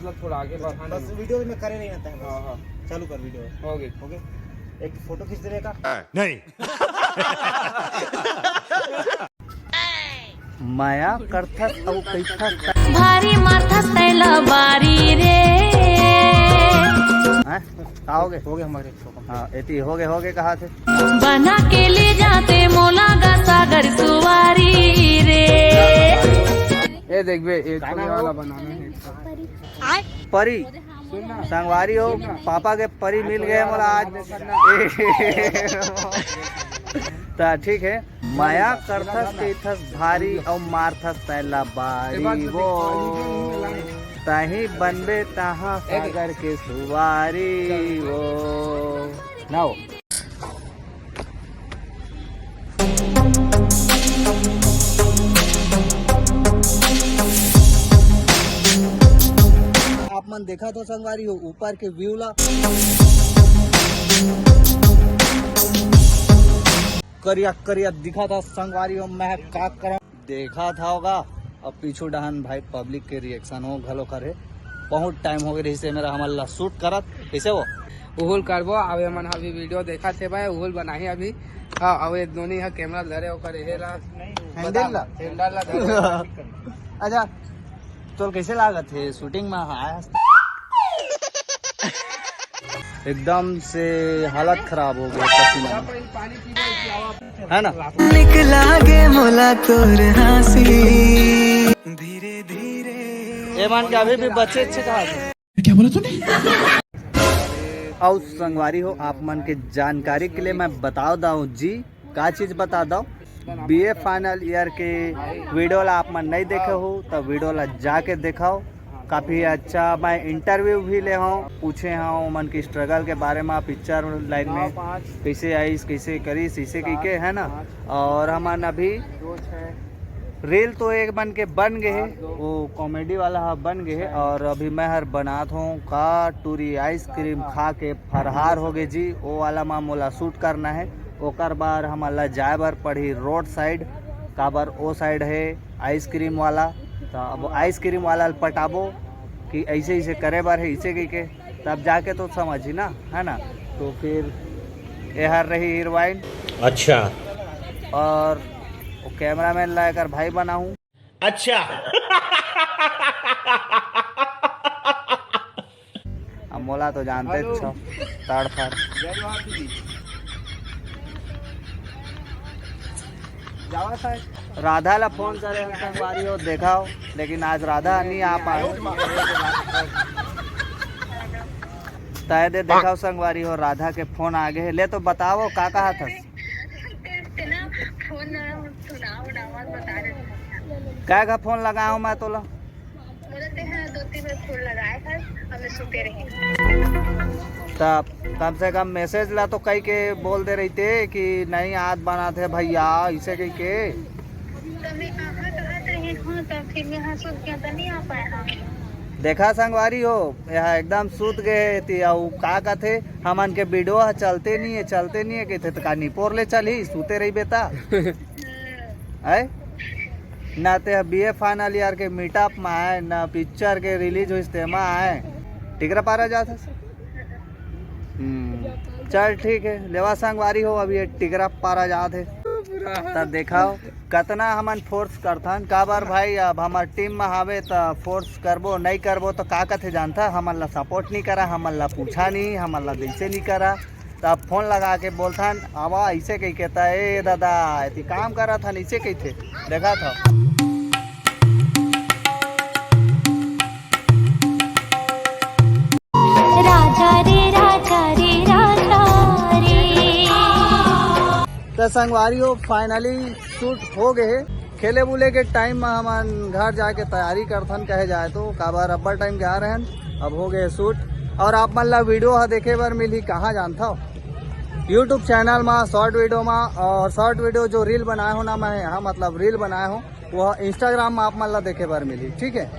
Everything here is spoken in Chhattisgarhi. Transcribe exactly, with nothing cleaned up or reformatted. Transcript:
हाथ ला थोड़ा आगे बढ़ा बस ना। वीडियो में करे नहीं रहता है बस। हाँ, हाँ। चालू कर वीडियो। हो गए। हो गए। एक फोटो खींच दे का? नहीं। माया करथस अउ कइथस। भारी मारथस तैला बारी रे। हाँ, का हो गए? हो गए हमारे। हाँ, एती हो गए, हो गए कहा थे। बना के ले जाते मोला गा सागर सुवारी रे। ए देखबे, एक गाना वाला बनाना है। परी। सुन ना। संगवारी हो, सुन ना। पापा के परी मिल गए मोला आज। सुन ना। ता ठीक है। माया करथस कइथस भारी अउ मारथस तैला बारी वो। तहीं बनबे तहाँ सागर के सुवारी वो। ना हो। आप मन देखा तो संगवारी हो ऊपर के व्यू ला। करिया करिया दिखा था संगवारी हो, मैं का करम। देखा था होगा। अब पीछू डहन भाई पब्लिक के रिएक्शन हो घलो करे। बहुत टाइम हो गए रहिसे मेरा हमन ला शूट करत। कैसे हो? उहुल करबो। अब एमन अभी वीडियो देखा थे भाई, उहुल बनाही अभी। हाँ, अब ये दोनों हा कैमरा धरे ओकर हे ला। हैंडल ला। हैंडल ला धरे। अच्छा, तोर कैसे लागत है शूटिंग में आया? एकदम से हालत खराब हो गया पसीना में। है ना? निकला गे मोला तोर हाँसी। धीरे धीरे। ये मान के अभी भी बच्चे अच्छे कहा थे। क्या बोला तूने? अउ संगवारी हो, आप मन के जानकारी के लिए मैं बता दऊं जी, का चीज बता दऊं, बीए फाइनल ईयर के वीडियो ला आप मन नहीं देखे हो तो वीडियो ला जाके देखाओ। काफ़ी अच्छा मैं इंटरव्यू भी ले हूँ, पूछे हूँ मन की स्ट्रगल के बारे में, पिक्चर लाइन में कैसे आइस, कैसे करिस, इसे कह के, है ना। और हमन अभी रील तो एक मन के बन गए है, वो कॉमेडी वाला हा बन गए है। और अभी मैं हर बनात हूँ का टूरी आइसक्रीम खा के फरहार हो गए जी, वो वाला मा मोला शूट करना है। ओकर बर हमन ला जाए बर पड़ही रोड साइड, काबर ओ साइड है आइसक्रीम वाला। तो अब आइसक्रीम वाला ल पटाबो कि ऐसे ऐसे करे बर है, इसे कह के, तब जाके तो समझी ना, है ना। तो फिर एहर रही हीरोइन। अच्छा। और वो कैमरामैन ला एकर भाई बनाहूँ। अच्छा। अब मोला तो जानते हेलो। छो, तड़ फड़। जय जोहार दीदी। जावा साहब। राधा ला फोन करे हम संगवारी हो, देखाओ, लेकिन आज राधा नहीं आ पाए। तय दे देखाओ संगवारी हो, राधा के फोन आ गए। ले तो बताओ का कहा था? तेना फोन ना सुनाओ ना, आवाज बता रहे हो। काय का फोन लगाओ मैं तोला? बोलते हैं दो तीन बार फोन लगाए था, हमने सुते रहे। तब कम से कम मैसेज ला तो कई के बोल दे रही थे कि नहीं आज बना थे भैया, इसे कह के। तो मैं कहाँ कहाँ रही हूँ, तो फिर मैं हंस के तो नहीं आ पाया। देखा संगवारी हो, यह एकदम सूत गए हे ती, अउ का कथे, हमन के वीडियो ह चलते नहीं है, चलते नहीं है कहथे, तो का निपोर ले चलही, सूते रही बेटा। है ना, ते बीए फाइनल ईयर के मीटअप में आए, ना पिक्चर के रिलीज होइस तेमा आए, टिकरा पारा जात हस। हम्म, चल ठीक है, लेवा संगवारी हो, अभी ये टिकरा पारा जात है। तब देखाओ, कतना हमन फोर्स करथन, काबर भाई, अब हमर टीम में हावे त फोर्स करबो, नहीं करबो तो का कथे जानथा, हमन ला सपोर्ट नहीं करा, हमन ला पूछा नहीं, हमन ला जैसे नहीं करा, तब फोन लगा के बोलथन, आवा ऐसे कह के, त ए दादा, एती काम करत हन, ऐसे कहथे, देखा था। राजा रे, राजा रे, राजा रे। तो संगवारी हो, फाइनली शूट हो गए हे। खेले बुले के टाइम में हमन घर जाके तैयारी करथन, कहे जाए तो, काबर अब्बड़ टाइम गया रहन, अब हो गए शूट। और आप मन ला वीडियो ह देखे बर मिलही, कहाँ जानथव, यूट्यूब चैनल में शॉर्ट वीडियो में, और शॉर्ट वीडियो जो रील बनाए हो ना मैं, हाँ, मतलब रील बनाए हो, वह इंस्टाग्राम में आप मन ला देखे बर मिलही, ठीक है।